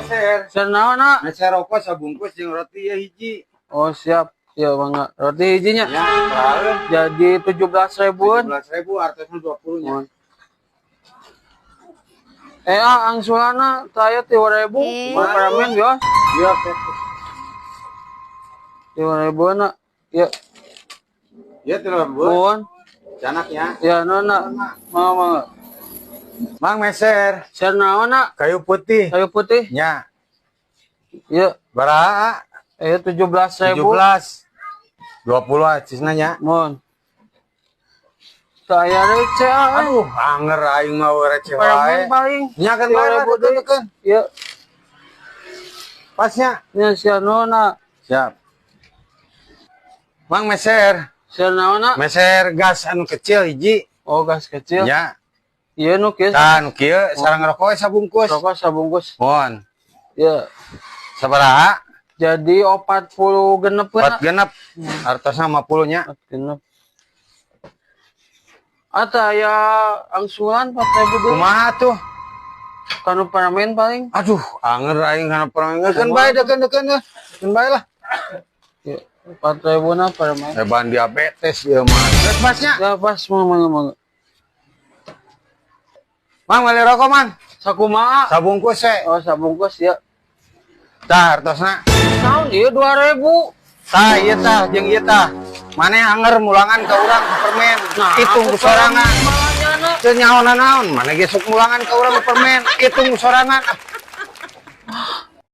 Meser. Meser naon, ah? Meser rokok sabungkus jeung roti ya hiji. Oh, siap. Ya, mangga. Roti hijinya. Ya, baraha? Jadi 17 ribuan. 17.000, artosna 20 nya. Mohon. Eh, ah, angsulanna saya 3.000. Mau permen ya? Iya, oke. 3.000 na. Ya, Iya, 3.000. Mohon. Candak nya. Ya, nona. Mau mangga. Mang, meser. Ser naon, ah? Kayu putih. Kayu putih. Nya. Ya, Baraha? Eh, 17.000. 17. 20 acisna nya. Mohon. Saya receh, ah. Aduh, anger aing mah receh Permen wae. Paling. Nya kan bae lah, 3.000 deui. deket-deket. Ya, Pasnya. Nya sia nona. Siap. Mang, meser. Ser naon, ah? Meser gas anu kecil hiji. Oh, gas kecil. Nya. Iya, nu kieu. Tah, nu kieu sareng rokok we sabungkus. Rokok sabungkus. Mohon. Ya. Sabaraha? Jadi 40 genep Empat kan? Genep. Artosna 50 nya. Empat genep. Ata ya angsulan 4.000 dulu. Kumaha tuh? Kanu permen paling. Aduh, anger aing kana permen. Kan bae deukeun-deukeun. Keun bae lah. Ya, 4.000 na permen. Heban diabetes ieu mah. Geus pasnya. Ya pas, mau mangga mangga. Mang, meuli rokok, Mang. Sakumaha? Sabungkus we. Oh, sabungkus ya. Tah, artosna. Naon ieu 2.000? Tah, ieu tah jeung ieu tah. Maneh anger mulangan ka urang ku permen. Nah, Hitung ku sorangan. Malahnya. Teu nyaho naon, maneh ge sok mulangan ka urang ku permen. Hitung ku sorangan. Ah.